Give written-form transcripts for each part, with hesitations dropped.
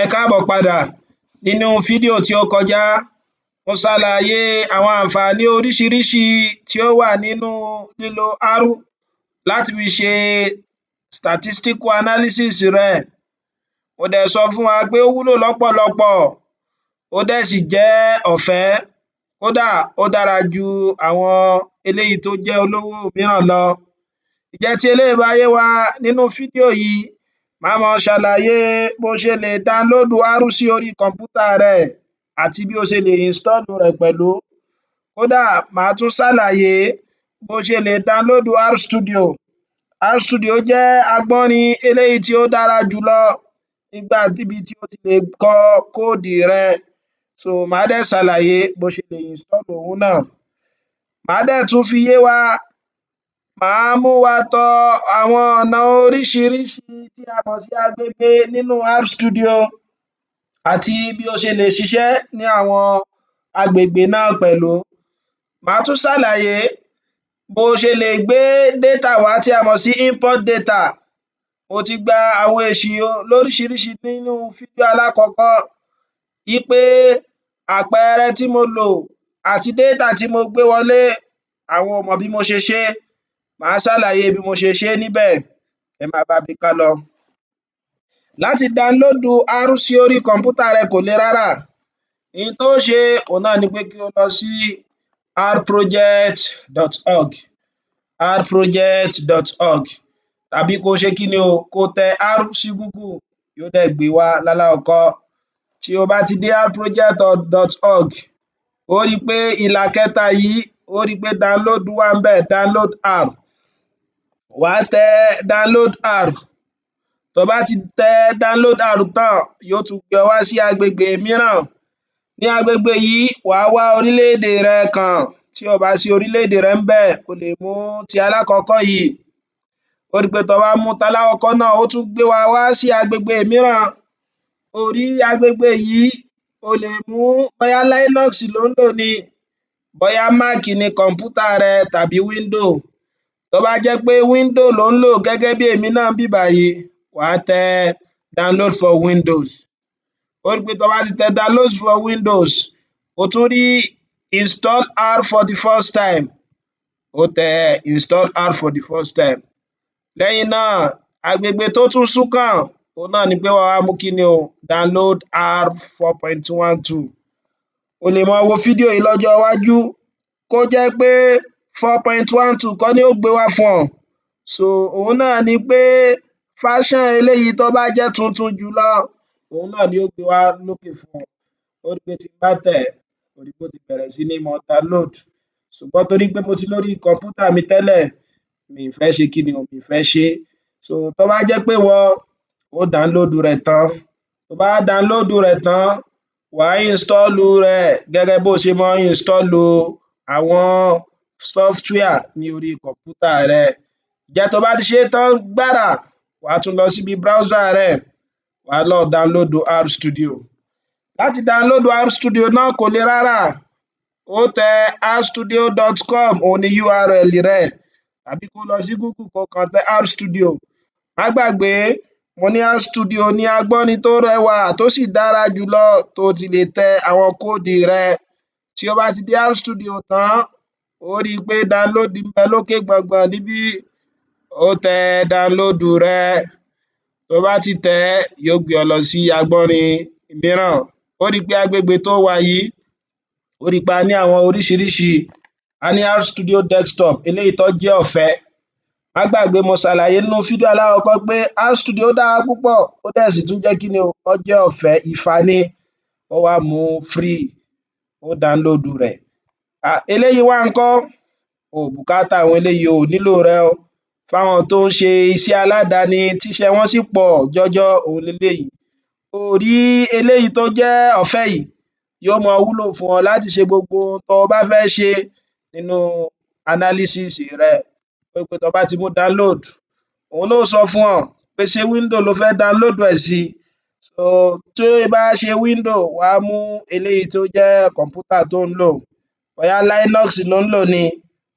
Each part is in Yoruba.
Ẹ káàbọ̀ padà. Nínú fídíò tí ó kọjá, mo ṣàlàyé àwọn ànfàní oríṣiríṣi tí ó wà nínú lílo R láti fi ṣe statistical analysis rẹ. Mo dẹ̀ sọ fún wa pé ó wúlò lọ́pọ̀lọpọ̀, ó dẹ̀ sì jẹ́ ọ̀fẹ́, kódà ó dára ju àwọn eléyìí tó jẹ́ olówó mìíràn lọ. Ǹjẹ́ tí eléyìí bá yé wa, nínú fídíò yìí, màá máa ṣàlàyé bó ṣe lè download R sí orí kọ̀mpútà rẹ àti bí o ṣe lè install rẹ̀ pẹ̀lú. Kódà, màá tún ṣàlàyé bó ṣe lè download RStudio. RStudio jẹ́ agbọ́nrin eléyìí tí ó dára jùlọ níbi tí o ti lè kọ code rẹ. So màá dẹ̀ ṣàlàyé bó ṣe lè install òhun náà. Màá dẹ̀ tún fi yé wa, màá mú wa tọ àwọn ọ̀nà oríṣiríṣi tí a mọ̀ sí agbede nínú RStudio àti bí o ṣe lè ṣiṣẹ́ ní àwọn agbègbè náà pẹ̀lú. Màá tún ṣàlàyé bó ṣe lè gbé data wá tí a mọ̀ sí import data. Mo ti gba àwọn èsì lóríṣiríṣi nínú fídíò alákọ̀ọ́kọ́ wí pé àpẹẹrẹ tí mo lò àti data tí mo gbé wọlé, àwọn ò mọ̀ bí mo ṣe ṣé. Màá ṣàlàyé bí mo ṣe ṣé níbẹ̀. Ẹ máa bá mi ká lọ. Láti download R sí orí kọ̀mpútà rẹ kò le rárá. Ohun tó ṣe òhun náà ni pé kí o lọ sí rproject.org, rproject.org, tàbí kó ṣe kí ni o, kó tẹ R sí Google, yóò dẹ̀ gbé wá lálákọ̀ọ́kọ́. Tí o bá ti dé rproject.org, ó rí pé ìlà kẹta yìí, ó rí pé download wà ńbẹ̀, download R. Wàá tẹ download R. Tó bá ti tẹ download R tán, yóò tún gbé ọ wá sí agbègbè mìíràn. Ní agbègbè yìí, wàá wá orílẹ̀-èdè rẹ kàn. Tí ò bá sí orílẹ̀-èdè rẹ ńbẹ̀, o lè mú ti alákọ̀ọ́kọ́ yìí. Ó rí pé tó bá mú talákọ̀ọ́kọ́ náà, ó tún gbé wa wá sí agbègbè mìíràn. O rí agbègbè yìí, o lè mú bóyá Linux lò ń lò ni, bóyá Mac ni kọ̀mpútà rẹ tàbí Window. Tó bá jẹ́ pé Window lò ń lò gẹ́gẹ́ bí èmi náà níbí báyìí, wàá tẹ download for Windows. Ó rí pé tó bá ti tẹ download for Windows, o tún rí install R for the first time, ó tẹ install R for the first time. Lẹ́yìn náà, agbègbè tó tún súnkàn, òhun náà ni pé wàá wá mú kíni o, download R 4.12. O lè máa wo fídíò yìí lọ́jọ́ iwájú, kó jẹ́ pé 4.12 kọ́ ni ó gbé wá fún ọ. So òhun náà ni pé version eléyìí tó bá jẹ́ tuntun jùlọ, òhun náà ni ó gbé wá lókè fún ọ. Ó rí pé tí n bá tẹ̀ ẹ́, ó rí pé ó ti bẹ̀rẹ̀ sí ní máa download, ṣùgbọ́n torí pé mo ti lórí kọ̀mpútà mi tẹ́lẹ̀, mi ì fẹ́ ṣe kíni o, mi ì fẹ́ ṣé. So tó bá jẹ́ pé ìwọ ó download rẹ̀ tán, tó bá download rẹ̀ tán, wàá install rẹ̀ gẹ́gẹ́ bó ṣe máa ń install àwọn software ní orí kọ̀mpútà rẹ. Ǹjẹ́ tó bá ti ṣé tán gbàrà, wàá tún lọ síbi browser rẹ, wàá lọ download RStudio. Láti download RStudio náà kò le rárá. Ó tẹ rstudio.com, òhun ni URL rẹ̀, tàbí kó lọ sí Google, kó kàn tẹ RStudio. Má gbàgbé, mo ní RStudio ní agbọ́nrin tó rẹwà tó sì dára jùlọ tó ti lè tẹ àwọn code rẹ. Tí o bá ti dé RStudio tán, ó rí i pé download ń bẹ lókè gbọ̀ngbọ̀n níbí. Ó tẹ download rẹ. Tó bá ti tẹ̀ ẹ́, yóò gbé ọ lọ sí agbọ́nrin mìíràn. Ó rí i pé agbègbè tó wà yìí, ó rí i pé a ní àwọn oríṣiríṣi. A ní RStudio Desktop, eléyìí tó jẹ́ ọ̀fẹ́. Má gbàgbé, mo ṣàlàyé nínú fídíò alákọ̀ọ́kọ́ pé RStudio dára púpọ̀, ó dẹ̀ sì tún jẹ́ kíni o, ó jẹ́ ọ̀fẹ́ ìfà ni. Ó wá mú free, ó download rẹ̀. Eléyìí wá ńkọ́? O ò bùkátà àwọn eléyìí, o ò nílò rẹ̀ o. Fáwọn tó ń ṣe iṣẹ́ aládàáni tíṣẹ́ wọn sì pọ̀ jọjọ, òhun leléyìí. O rí eléyìí tó jẹ́ ọ̀fẹ́ yìí, yóò máa wúlò fún ọ láti ṣe gbogbo ohun tó o bá fẹ́ ṣe nínú analysis rẹ. Pé tó bá ti mú download, òun náà ó sọ fún ọ pé ṣé window lo fẹ́ download ẹ̀ sí. So tí ó bá ṣe window, wàá mú eléyìí tó jẹ́ kọ̀mpútà tó ń lò, bóyá Linux lò ń lò ni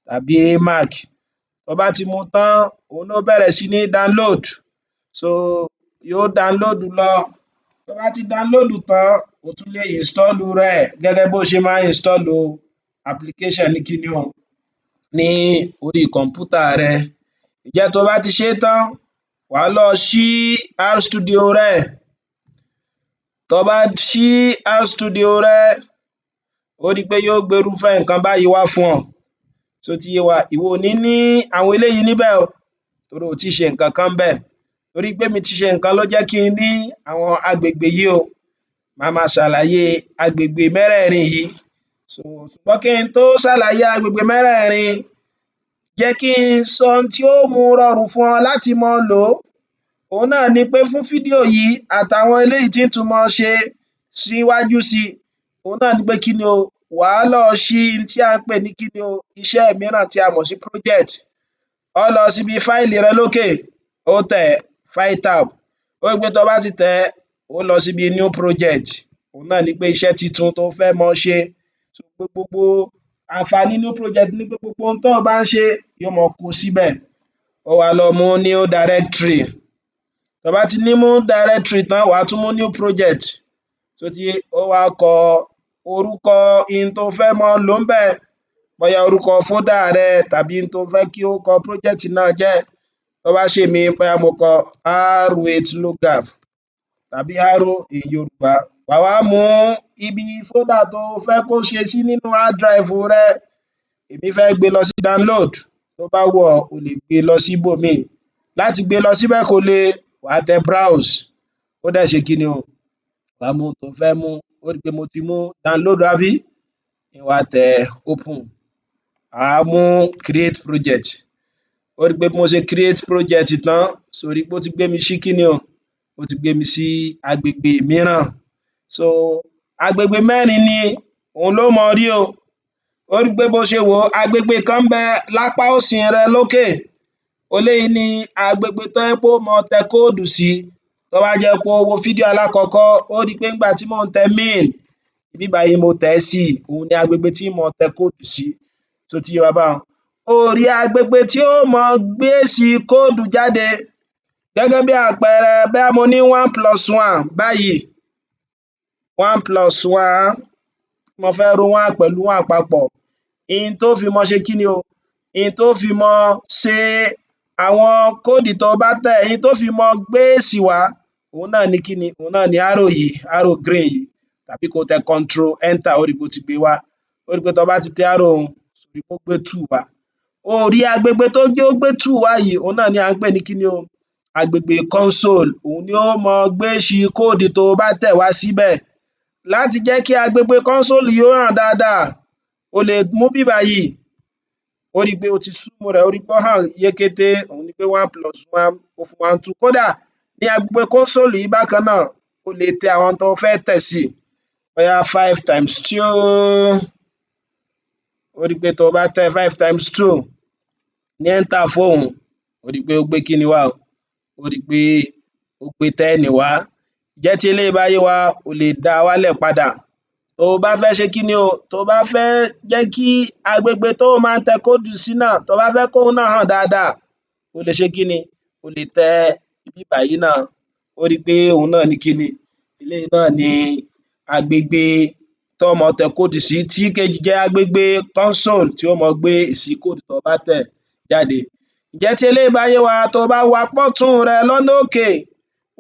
tàbí Mac. Tó bá ti mú tán, òun náà ó bẹ̀rẹ̀ sí ní download. So yóò download lọ. Tó Tó bá ti download tán, o tún lè install rẹ̀ gẹ́gẹ́ bó ṣe máa ń install application ní kíni o, ní orí kọ̀mpútà rẹ. Ǹjẹ́ tó bá ti ṣé tán, wàá lọ ṣí RStudio rẹ. Tó bá ṣí RStudio rẹ, ó rí pé yóò gbé irúfẹ́ nǹkan báyìí wá fún ọ. Ṣó ti yé wa? Ìwọ ò ní ní àwọn eléyìí níbẹ̀ o, torí o ò tíì ṣe nǹkan kan ńbẹ̀. Torí pé èmi ti ṣe nǹkan ló jẹ́ kí n ní àwọn agbègbè yìí o. Màá máa ṣàlàyé agbègbè mẹ́rẹ̀ẹ̀rin yìí. Ṣùgbọ́n kí n tó ṣàlàyé agbègbè mẹ́rẹ̀ẹ̀rin, jẹ́ kí n sọ ohun tí ó mú rọrùn fún ọ láti máa lò ó. Òhun náà ni pé fún fídíò yìí àtàwọn eléyìí tí ń tún máa ṣe síwájú sí, òhun náà ni pé kí ni o, wàá lọ ṣí n tí à ń pè ní kí ni o, iṣẹ́ mìíràn tí a mọ̀ sí project. Ó lọ síbi file rẹ lókè, ó tẹ̀ file tab. Ó rí pé tó bá ti tẹ̀ ẹ́, ó lọ síbi new project. Òhun náà ni pé iṣẹ́ titun tó fẹ́ máa ṣe. Gbogbo àǹfààní new project ni pé gbogbo ohun tó bá ń ṣe, yóò máa kó síbẹ̀. Ó wá lọ mú new directory. Tó bá ti ní mú directory tán, wàá tún mú new project. Ṣó ti yé? Ó wá kọ orúkọ n tó fẹ́ máa lò ńbẹ̀, bóyá orúkọ folder rẹ tàbí n tó fẹ́ kí orúkọ project náà jẹ́. Tó bá ṣèmi, bóyá mo kọ R with logaf tàbí R in Yorùbá. Wàá wá mú ibi folder tó fẹ́ kó ṣe sí nínú hard drive rẹ. Èmi fẹ́ gbé lọ sí download. Tó bá wù ọ́, o lè gbé lọ sí ibòmíì. Láti gbé lọ síbẹ̀ kò le. Wàá tẹ browse, ó dẹ̀ ṣe kíni o, wàá mú ohun tó fẹ́ mú. Ó rí pé mo ti mú download àbí? N wá tẹ open, màá mú create project. Ó rí pé bí mo ṣe create project tán, ṣó rí pé ó ti gbé mi sí kíni o, ó ti gbé mi sí agbègbè mìíràn. So agbègbè mẹ́rin ni òun ló mọ rí o. Ó rí pé bó ṣe wò ó, agbègbè kan ń bẹ lápá òsì rẹ lókè. Eléyìí ni agbègbè tó jẹ́ pé ó máa tẹ code sí. Tó bá jẹ́ pé o wo fídíò alákọ̀ọ́kọ́, ó rí pé nígbà tí mò ń tẹ main, ibí báyìí mo tẹ̀ ẹ́ sí. Òun ni agbègbè tí ń máa tẹ code sí. Ṣó ti yé wa báhun? Ó rí agbègbè tí ó máa gbé èsì code jáde. Gẹ́gẹ́ bí àpẹẹrẹ, bóyá mo ní one plus one báyìí, one plus one, mo fẹ́ ro one pẹ̀lú one papọ̀, in tó fi mọ ṣe kíni o, in tó fi mọ ṣe àwọn code tó bá tẹ̀, in tó fi mọ gbé èsì wá, òun náà ni kíni? Òun náà ni arrow yìí, arrow green yìí, tàbí kó tẹ control enter. Ó rí pé ó ti gbé wá. Ó rí pé tó bá ti tẹ arrow un, ó rí pé ó gbé two wá. Ó rí agbègbè tó jẹ́ ó gbé two wá yìí, òun náà ni à ń pè ní kíni o, agbègbè console. Òun ni ó mọ gbé èsì code tó bá tẹ̀ wá síbẹ̀. Láti jẹ́ kí agbègbè console yìí ó hàn dáadáa, o lè mú ibí báyìí. Ó rí pé o ti zoom rẹ̀, ó rí pé ó hàn yékété. Òun ni pé one plus one, ó fún wa ní two. Kódà ní agbègbè console yìí bákan náà, o lè tẹ àwọn tó fẹ́ tẹ̀ sí, bóyá five times two. Ó rí pé tó bá tẹ five times two ní enter fóun, ó rí pé ó gbé kíni wá o, ó rí pé ó gbé 10 wá. Ǹjẹ́ tí eléyìí bá yé wa, o lè dá a wálẹ̀ padà. Tó o bá fẹ́ ṣe kíni o, tó bá fẹ́ jẹ́ kí agbègbè tó máa ń tẹ code sí náà, tó bá fẹ́ kóhun náà hàn dáadáa, o lè ṣe kíni? O lè tẹ ibí bàyìí náà. Ó rí pé òun náà ní kíni, eléyìí náà ní agbègbè tó máa tẹ code sí, tí ìkejì jẹ́ agbègbè console tí ó máa gbé èsì code tó bá tẹ̀ jáde. Ǹjẹ́ tí eléyìí bá yé wa, tó bá wo apá ọ̀tún rẹ lọ́nà òkè,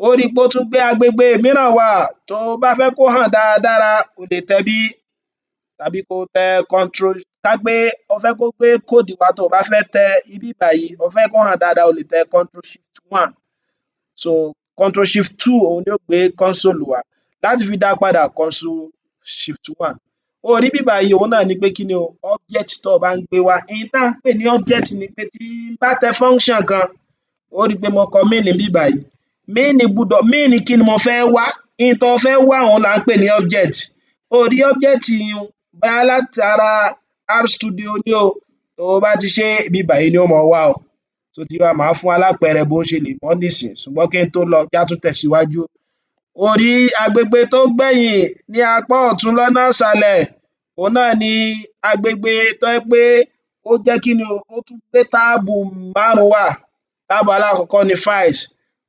ó rí pé ó tún gbé agbègbè mìíràn wá. Tó bá fẹ́ kó hàn dáradára, o lè tẹ bí tàbí kó tẹ control. Ká pé o fẹ́ kó gbé code wá, tó bá fẹ́ tẹ ibí báyìí, o fẹ́ kó hàn dáadáa, o lè tẹ control shift one. So control shift two, òun ni ó gbé console wá. Láti fi dá padà, control shift one. O rí ibí báyìí, òun náà ni pé kí ni o, object tó o bá ń gbé wá. N tá ń pè ní object ni pé tí n bá tẹ function kan, ó rí pé mo kọ main níbí báyìí. Main gbúdọ̀ main kí ni mo fẹ́ wá? N tó fẹ́ wá, òun là ń pè ní object. O rí object yun, bóyá látara RStudio ní o. Tó o bá ti ṣe, ibí báyìí ni ó máa wá o. Tó ti yé wa? Màá fún wa lápẹẹrẹ bó ṣe lè mọ̀ nísìnyí, ṣùgbọ́n kí n tó lọ, jẹ́ á tún tẹ̀síwájú. O rí agbègbè tó gbẹ̀yìn ní apá ọ̀tún lọ́nà ìsàlẹ̀, òun náà ni agbègbè tó jẹ́ pé ó jẹ́ kí ni o, ó tún gbé tab márùn-ún wá. Tab alákọ̀ọ́kọ́ ni files.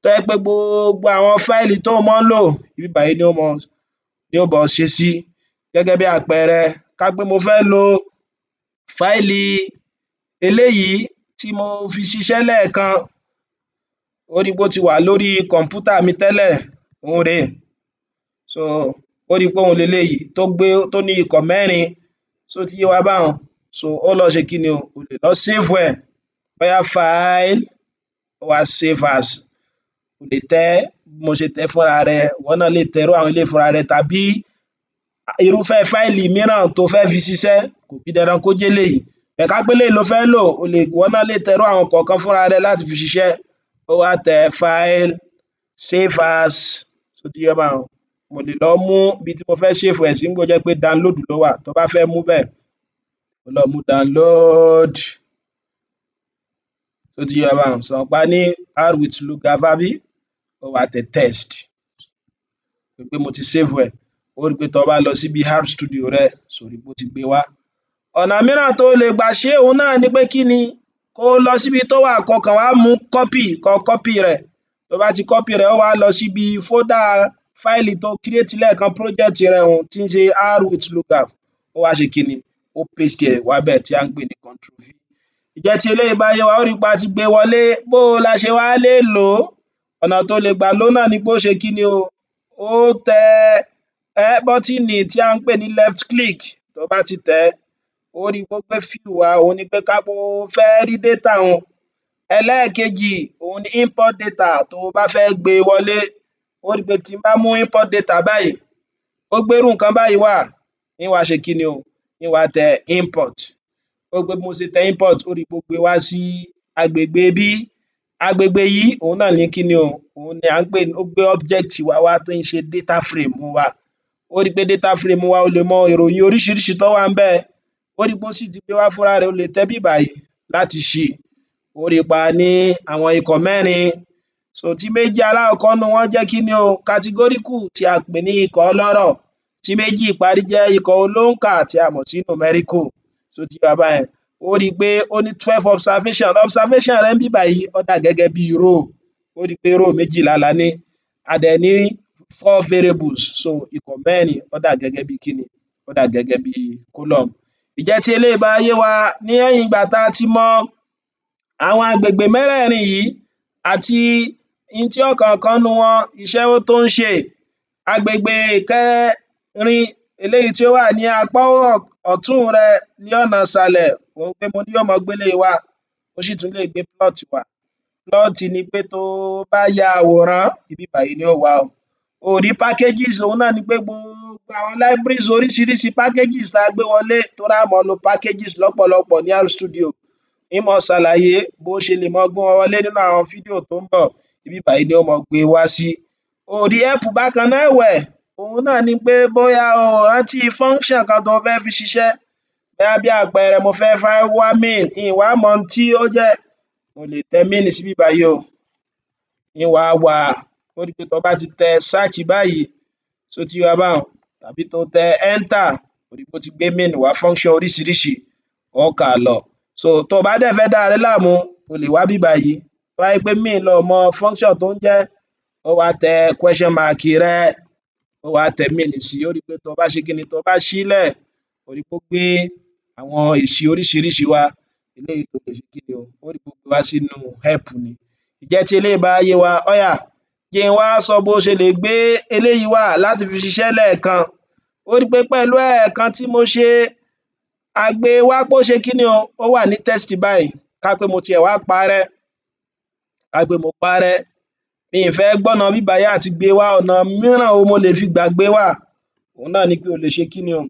Tó jẹ́ pé gbogbo àwọn fáìlì tó máa ń lò, ibí bàyìí ni ó bá ọ ṣe sí. Gẹ́gẹ́ bí àpẹẹrẹ, ká pé mo fẹ́ lo fáìlì eléyìí tí mo fi ṣiṣẹ́ lẹ́ẹ̀kan, ó rí pé ó ti wà lórí kọ̀mpútà mi tẹ́lẹ̀, òun rèé. So ó rí pé òun leléyìí tó gbé, tó ní ikọ̀ mẹ́rin. Ṣó ti yé wa báhun? So ó lọ ṣe kíni o? O lè lọ save ẹ̀, bóyá File, ó wá Save As. O lè tẹ̀ ẹ́ bí mo ṣe tẹ̀ ẹ́ fúnra rẹ, ìwọ náà lè tẹ irú àwọn eléyìí fúnra rẹ, tàbí irúfẹ́ fáìlì mìíràn tó fẹ́ fi ṣiṣẹ́. Kò di dandan kó jẹ́ eléyìí. Ká pé eléyìí lo fẹ́ lò, o lè, ìwọ náà lè tẹ irú àwọn kọ̀ọ̀kan fúnra rẹ láti fi ṣiṣẹ́. Ó wá tẹ File, Save As. Ṣó ti yé báhun? Mo lè lọ mú ibi tí mo fẹ́ save ẹ̀ sí, nígbà tó jẹ́ pé Download ló wà. Tó bá fẹ́ mú bẹ́ẹ̀, ó lọ mú Download. Ṣó ti yé wa báhun? Sọ pé a ní R with lookup, àbí? Ó wá tẹ Test pé mo ti save ẹ̀. Ó rí pé tó bá lọ síbi R Studio rẹ, ṣó rí pé ó ti gbé wá. Ọ̀nà mìíràn tó lè gbà ṣe òun náà ni pé kí ni? Kó lọ síbi tó wà, kó kàn wá mú copy, kó copy rẹ̀. Tó bá ti copy rẹ̀, ó wá lọ síbi folder fáìlì tó create lẹ́ẹ̀kan, project rẹ un tí ń ṣe R with lookup. Ó wá ṣe kí ni? Ó paste ẹ̀ wábẹ̀, tí à ń pè ní Control V. Ǹjẹ́ tí eléyìí bá yé wa, ó rí pé a ti gbé wọlé. Bó o la ṣe wá lè lò ó? Ọ̀nà tó lè gbà lò ó náà ni pé ó ṣe kí ni o? Ó tẹ bọ́tìnì tí à ń pè ní left click. Tó bá ti tẹ̀ ẹ́, ó rí pé ó gbé view wá. Òun ni pé ká pé o fẹ́ rí data un. Ẹlẹ́ẹ̀kejì òun ni import data, tó o bá fẹ́ gbé e wọlé. Ó rí pé tí n bá mú import data báyìí, ó gbé irú nǹkan báyìí wá. Ń wá ṣe kí ni o? Ń wá tẹ import. Ó rí pé bí mo ṣe tẹ import, ó rí pé ó gbé wá sí agbègbè bí. Agbègbè yìí, òun náà ní kí ni o? Òun ni à ń pè ní, ó gbé object wa wá tó ń ṣe data frame wa. Ó rí pé data frame wa, o lè mọ ìròyìn oríṣiríṣi tó wà ńbẹ̀. Ó rí pé ó sì ti gbé wá fúnra rẹ̀. O lè tẹ ibí bàyìí láti ṣí. Ó rí pé a ní àwọn ikọ̀ mẹ́rin, so tí méjì alákọ̀ọ́kọ́ nínú wọn jẹ́ kí ni o? Categorical, tí a pè ní ikọ̀ ọlọ́rọ̀, tí méjì ìparí jẹ́ ikọ̀ olóǹkà, tí a mọ̀ sí numerical. Ṣó ti yé wa báyẹn? Ó rí pé ó ní 12 observation. Observation rẹ̀ níbí báyìí, ó dà gẹ́gẹ́ bí row. Ó rí pé row 12 la ní, a dẹ̀ ní four variables, so ikọ̀ mẹ́rin, ó dà gẹ́gẹ́ bí kíni? Ó dà gẹ́gẹ́ bí column. Ǹjẹ́ tí eléyìí bá yé wa, ní ẹ̀yìn ìgbà tá a ti mọ àwọn agbègbè mẹ́rẹ̀ẹ̀rin yìí àti n tí ọ̀kọ̀ọ̀kan nínú wọn, iṣẹ́ tó ń ṣe, agbègbè kẹrin, eléyìí tí ó wà ní apá ọ̀tún rẹ ní ọ̀nà ìsàlẹ̀, òun pé mo ní yóò máa gbé eléyìí wá, ó sì tún lè gbé plot wá. Plot ni pé tó bá ya àwòrán, ibi báyìí ni ó wà. O ò rí packages, òun náà ni pé gbogbo àwọn libraries, oríṣiríṣi packages tá a gbé wọlé, torí á máa lo packages lọ́pọ̀lọpọ̀ ní RStudio. Ń máa ṣàlàyé bó ṣe lè máa gbé wọn wọlé nínú àwọn fídíò tó ń bọ̀. Ibi báyìí ni ó máa gbé wá sí. O rí help bákan náà ẹ̀wẹ̀, òun náà ni pé bóyá o ò rántí function kan tó fẹ́ fi ṣiṣẹ́, bóyá bí àpẹẹrẹ, mo fẹ́ wá mean, n wá mọ ohun tí ó jẹ́, mo lè tẹ mean síbí báyìí o, ń wá wá. Ó rí pé tó bá ti tẹ search báyìí, ṣó ti yé wa báhun? Tàbí tó tẹ Enter, ó rí pé ó ti gbé mean wá, function oríṣiríṣi, ó kà á lọ. So tó o bá dẹ̀ fẹ́ dára rẹ láàmú, o lè wá bí báyìí. Tó bá jẹ́ pé mean lo mọ function tó ń jẹ́, ó wá tẹ question mark rẹ, ó wá tẹ mean sí. Ó rí pé tó bá ṣe kíni, tó bá ṣílẹ̀, ó rí pé ó gbé àwọn èsì oríṣiríṣi wá, eléyìí tó lè ṣe kíni o? Ó rí pé ó gbé wá sínú help ni. Ǹjẹ́ tí eléyìí bá yé wa, ó yá, jẹ́ n wá sọ bó ṣe lè gbé eléyìí wá láti fi ṣiṣẹ́ lẹ́ẹ̀kan. Ó rí pé pẹ̀lú ẹ̀ẹ̀kan tí mo ṣe, a gbé wá pé ó ṣe kíni o? Ó wà ní text báyìí. Ká pé mo tiẹ̀ wá parẹ́, ká pé mo parẹ́, mi ì fẹ́ gbọ́nà ibí bàyìí àti gbé wá, ọ̀nà mìíràn wo mo lè fi gbà gbé wá? Òun náà ni pé o lè ṣe kíni o?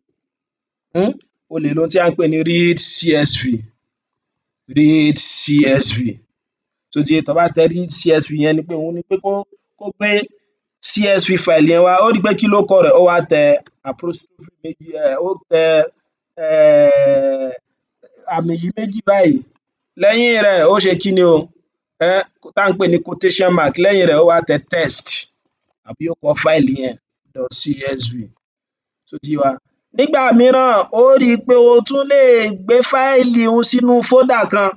O lè lo ohun tí à ń pè ní read CSV. Read CSV, tó ti yé? Tó bá tẹ read CSV yẹn, ni pé òun ni pé kó gbé CSV file yẹn wá. Ó rí pé kí lórúkọ rẹ̀? Ó wá tẹ apostrophe méjì, ó tẹ àmì yìí méjì báyìí. Lẹ́yìn rẹ̀, ó ṣe kí ni o? Tá ń pè ní quotation mark. Lẹ́yìn rẹ̀, ó wá tẹ test àbí ó kọ fáìlì yẹn dot csv. Ṣó ti yé wa? Nígbà mìíràn, ó rí i pé o tún lè gbé fáìlì un sínú folder kan.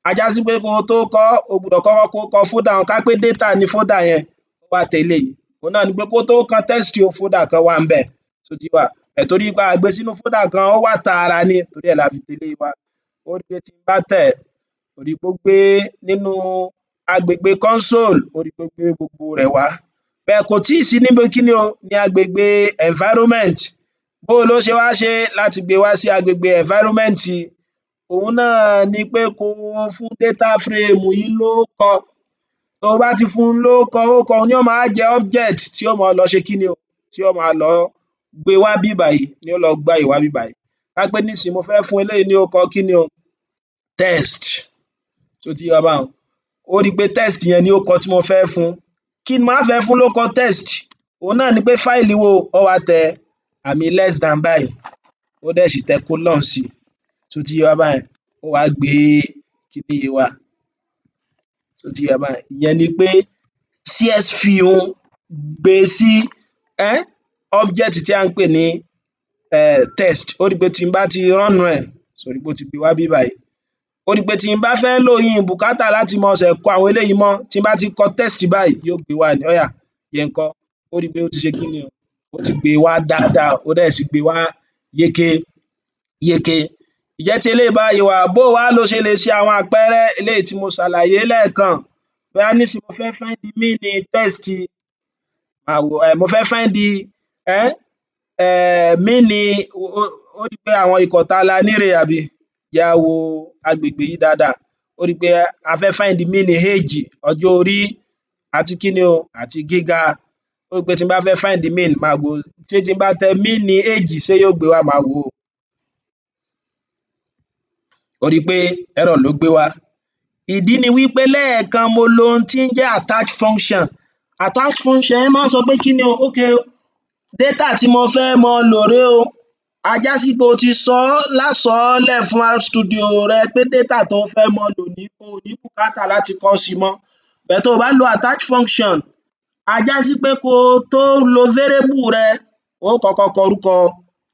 Á já sí pé kó o tó kọ ọ́, o gbúdọ̀ kọ́kọ́ kọ orúkọ folder un. Ká pé data ni folder yẹn, ó wá tẹ eléyìí. Òhun náà ni pé kó tó kan text o, folder kan wà ńbẹ̀. Ṣó ti yé wa? Torí pé a gbé sínú folder kan, ó wà tààrà ni, torí ẹ̀ la fi gbé eléyìí wá. Ó rí pé tí n bá tẹ̀, ó rí pé ó gbé nínú agbègbè console, ó rí pé ó gbé gbogbo rẹ̀ wá. Bẹ́ẹ̀ kò tíì sí níbi kíni o, ní agbègbè environment. Bó ló ṣe wá ṣe láti gbé wá sí agbègbè environment? Òhun náà ni pé kó o fún data frame yìí lórúkọ. Tó o bá ti fún un lórúkọ, orúkọ un ni ó máa wá jẹ́ object tí ó máa lọ ṣe kíni o, tí ó máa lọ gbé wá bí bàyìí, ní ó lọ gbá yìí wá bí bàyìí. Ká pé nísìnyí mo fẹ́ fún eléyìí ní orúkọ kíni o, test. Ṣó ti yé wa báhun? Ó rí pé test yẹn ní orúkọ tí mo fẹ́ fún. Kí ni mo wá fẹ́ fún lórúkọ test? Òhun náà ni pé file wo, ó wá tẹ àmì less than báyìí, ó dẹ̀ sì tẹ colon sí. Ṣó ti yé wa báyẹn? Ó wá gbé kíní yìí wá. Ṣó ti yé wa báyẹn? Ìyẹn ni pé CSV un gbé sí object tí à ń pè ní test. Ó rí pé tí n bá ti run ẹ̀, ṣó rí pé ó ti gbé wá bí báyìí. Ó rí pé tí n bá fẹ́ lò, in bùkátà láti máa ṣẹ̀ kọ àwọn eléyìí mọ́. Tí n bá ti kọ test báyìí, yóò gbé wá ni. Ó yá, jẹ́ n kọ́. Ó rí pé ó ti ṣe kíni o, ó ti gbé wá dáadáa, ó dẹ̀ sì gbé wá yéké yéké. Ǹjẹ́ tí eléyìí bá yé wa, bó wá ló ṣe lè ṣe àwọn àpẹẹrẹ eléyìí tí mo ṣàlàyé lẹ́ẹ̀kan? Bóyá nísìnyí mo fẹ́ find mean test, máa wò, mo fẹ́ find mean. Ó rí pé àwọn ikọ̀ tá la ní rèé, àbí? Jẹ́ á wo agbègbè yìí dáadáa. Ó rí pé a fẹ́ find mean age, ọjọ́ orí, àti kíni o, àti gíga. Ó rí pé tí n bá fẹ́ find mean, máa wò ó, ṣé tí n bá tẹ mean age, ṣé yóò gbé wá? Máa wò ó. Ó rí pé error ló gbé wá. Ìdí ni wípé lẹ́ẹ̀kan mo lo ohun tí ń jẹ́ attach function. Attach function yẹn máa ń sọ pé kíni o, okay, data tí mo fẹ́ máa lò rèé o. Á já sí pé o ti sọ ọ́ lásọọ́lẹ̀ fún RStudio rẹ pé data tó fẹ́ máa lò ní, o ò ní bùkátà láti kọ́ sí mọ́. But tó o bá lo attach function, á já sí pé kó o tó lo variable rẹ, ó kọ́kọ́ kọ orúkọ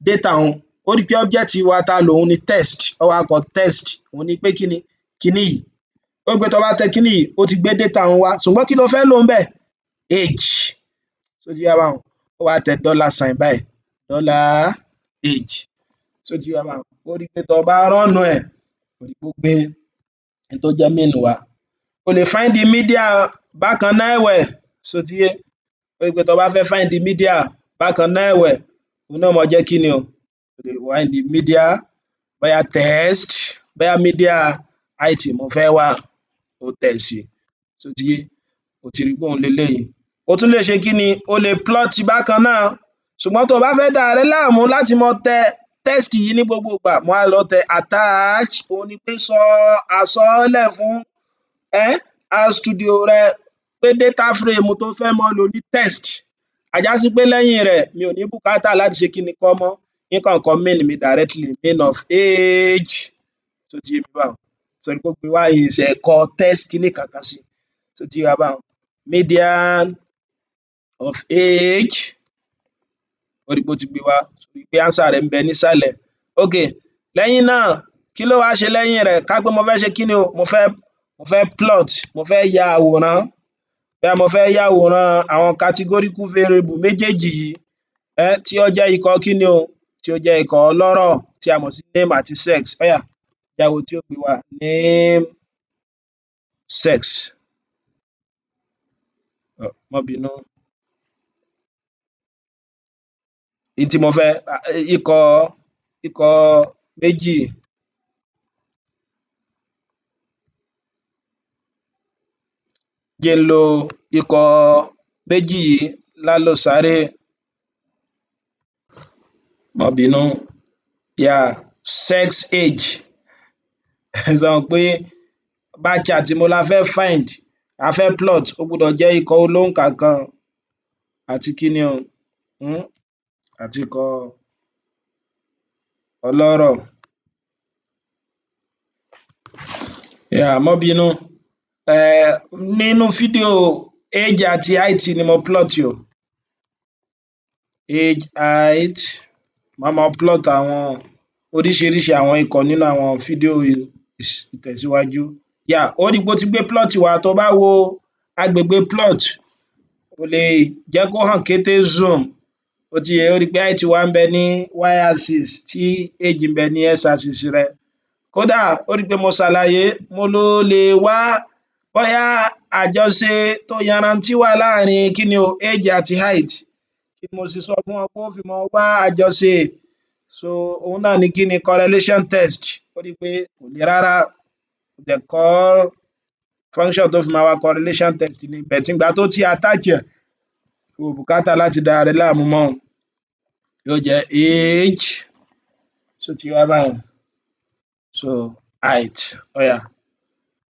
data un. Ó rí pé object wa tá lò, òun ni test. Ó wá kọ test. Òun ni pé kíni kíní yìí. Ó rí pé tó bá tẹ kíní yìí, ó ti gbé data un wá, ṣùgbọ́n kí ló fẹ́ lò ńbẹ̀? Age. Ṣó ti yé wa báhun? Ó wá tẹ dollar sign báyìí, dollar age. Ṣó ti yé wa báhun? Ó rí pé tó bá run ẹ̀, ó rí pé ó gbé n tó jẹ́ mean wá. O lè find the median bákan náà ẹ̀wẹ̀. Ṣó ti yé? Ó rí pé tó bá fẹ́ find the median bákan náà ẹ̀wẹ̀, òun náà máa jẹ́ kíni o, o lè find the median, bóyá test, bóyá median height mo fẹ́ wá, ó tẹ̀ sí. Ṣó ti yé? O ti rí pé òun leléyìí. O tún lè ṣe kíni? O lè plot bákan náà, ṣùgbọ́n tó o bá fẹ́ dára rẹ láàmú láti máa tẹ text yìí ní gbogbo ìgbà, mo wá lọ tẹ attach. Òun ni pé sọ àsọọ́lẹ̀ fún RStudio rẹ pé data frame tó fẹ́ máa lò ní test. Á já sí pé lẹ́yìn rẹ̀, mi ò ní bùkátà láti ṣe kíni kọ́ mọ́, ń kàn kọ mean mi directly, mean of age. Ṣó ti yé mi báhun? Torí pé ó gbé wá, n ṣẹ̀ kọ text kíní kankan sí. Ṣó ti yé wa báhun? Median of age, ó rí pé ó ti gbé wá pé answer rẹ̀ ń bẹ nísàlẹ̀. Okay, lẹ́yìn náà, kí ló wá ṣe lẹ́yìn rẹ̀? Ká pé mo fẹ́ ṣe kíni o, mo fẹ́ plot, mo fẹ́ ya àwòrán, bóyá mo fẹ́ yàwòrán àwọn categorical variable méjèèjì yìí tí ó jẹ́ ikọ̀ kíni o, tí ó jẹ́ ikọ̀ ọlọ́rọ̀ tí a mọ̀ sí name àti sex. Ó yá, jẹ́ á wo ohun tí ó gbé wá. Name, sex. Má bínú, n tí mo fẹ́, ikọ̀ méjì. Jẹ́ n lo ikọ̀ méjì yìí lálòsáré. Má bínú, yeah, sex, age. Ṣo mọ̀ pé bar chart mo la fẹ́ find, a fẹ́ plot, ó gbọ́dọ̀ jẹ́ ikọ̀ olóǹkà kan àti kíni o, àti ikọ̀ ọlọ́rọ̀. Yeah, má bínú, nínú fídíò, age àti height ni mo plot o. Age, height. Màá máa plot àwọn oríṣiríṣi àwọn ikọ̀ nínú àwọn fídíò ìtẹ̀síwájú. Yà ó rí pé ó ti gbé plot wá. Tó bá wo agbègbè plot, o lè jẹ́ kó hàn kété, zoom. Ó ti yé. Ó rí pé height wa ń bẹ ní y axis, tí age ń bẹ ní x axis rẹ. Kódà ó rí pé mo ṣàlàyé, mo ló lè wá bóyá àjọṣe tó yanrantí wà láàrin kíni o, age àti height. Tí mo sì sọ fún ọ pé ó fi máa wá àjọṣe, so òun náà ni kíni, correlation test. Ó rí pé kò le rárá, dẹ̀ kọ́ function tó fi máa wá correlation test ni, but ìgbà tó ti attach ẹ̀, o ò bùkátà láti dára rẹ láàmú mọ́. Yóò jẹ́ age. Ṣó ti wá báyẹn? So height, ó yá,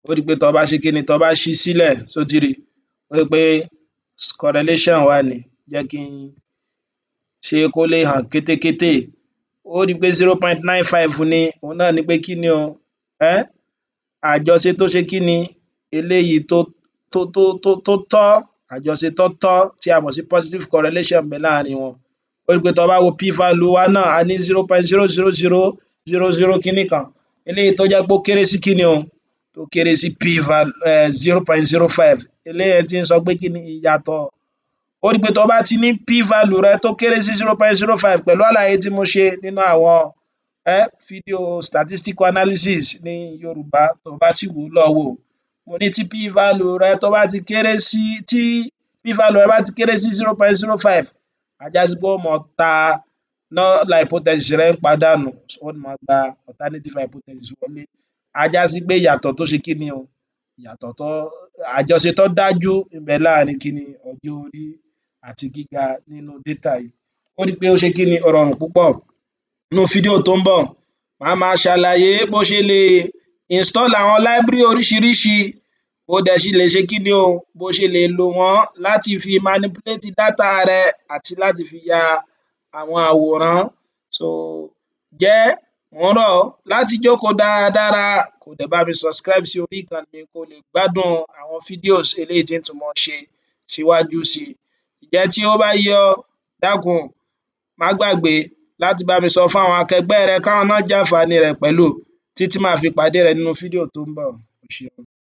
ó rí pé tó bá ṣe kíni, tó bá ṣí sílẹ̀, ṣó ti rí? Ó rí pé correlation wà ní. Jẹ́ kí n ṣe kó lè hàn kétékété. Ó rí pé 0.95 ni. Òun náà ni pé kíni o, àjọṣe tó ṣe kíni, eléyìí tó tọ́, àjọṣe tó tọ́ tí a mọ̀ sí positive correlation ń bẹ láàrin wọn. Ó rí pé tó bá wo p value wa náà, a ní 0.00000 kíní kan, eléyìí tó jẹ́ pé ó kéré sí kíni o, tó kéré sí p value 0.05. Eléyìí tí ń sọ pé kíni ìyàtọ̀. Ó rí pé tó bá ti ní p value rẹ tó kéré sí 0.05, pẹ̀lú àlàyé tí mo ṣe nínú àwọn fídíò statistical analysis ní Yorùbá, tó bá ti wò ó, lọ wò. Mo ní tí p value rẹ tó bá ti kéré sí, tí p value rẹ bá ti kéré sí 0.05, á já sí pé ó máa ta null hypothesis rẹ ń pàdánù, ó máa gba alternative hypothesis wọlé. Á já sí pé ìyàtọ̀ tó ṣe kíni o, ìyàtọ̀ tó, àjọṣe tó dájú ń bẹ láàrin kíni, ọjọ́ orí àti gíga nínú data yìí. Ó rí pé ó ṣe kíni, ó rọrùn púpọ̀. Nínú fídíò tó ń bọ̀, màá máa ṣàlàyé bó ṣe lè install àwọn library oríṣiríṣi, bó dẹ̀ ṣe lè ṣe kíni o, bó ṣe lè lò wọ́n láti fi manipulate data rẹ àti láti fi ya àwọn àwòrán. So jẹ́ mò ń rọ̀ ọ́ láti jókòó dáradára, kó dẹ̀ bá mi subscribe sí orí ìkànnì mi, kó lè gbádùn àwọn videos eléyìí tí ń tún máa ṣe síwájú sí i. Ǹjẹ́ tí ó bá yé ọ, dákun, má gbàgbé láti bá mi sọ fún àwọn akẹgbẹ́ rẹ káwọn náà jàǹfààní rẹ̀ pẹ̀lú, títí màá fi pàdé rẹ nínú fídíò tó ń bọ̀. O ṣeun.